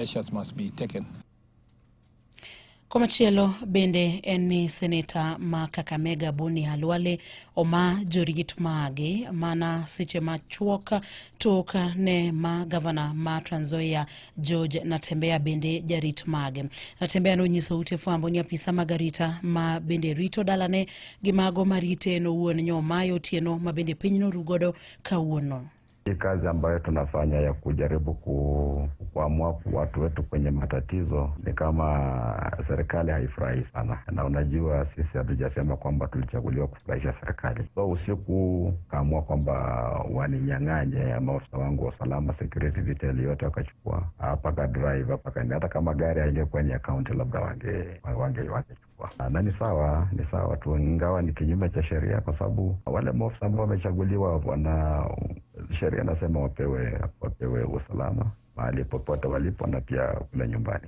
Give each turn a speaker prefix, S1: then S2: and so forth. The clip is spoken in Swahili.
S1: Measures must be taken.
S2: Komachielo bende en ni seneta ma Kakamega Boni Khalwale oma jorit mage mana seche machuok tok ne ma gavana ma Trans Nzoia George Natembeya bende jarit mage. Natembeya nonyiso ute fwambo ni apisa mag arita ma bende rito dalane gi mago marite en owuon nyomayo otieno ma bende piny norugodo kawuono.
S3: Hii kazi ambayo tunafanya ya kujaribu kuamua watu wetu kwenye matatizo ni kama serikali haifurahi sana, na unajua sisi hatujasema kwamba tulichaguliwa kufurahisha serikali. So usiku kaamua kwamba waninyang'anye maafisa wangu wa usalama, security detail yote wakachukua, mpaka driver, mpaka hata kama gari haingekuwa ni account labda wangechukua. Na ni sawa, ni sawa tu, ingawa ni kinyume cha sheria, kwa sababu wale maafisa ambao wamechaguliwa wana sheria nasema wapewe usalama mahali popote walipo na pia kule nyumbani.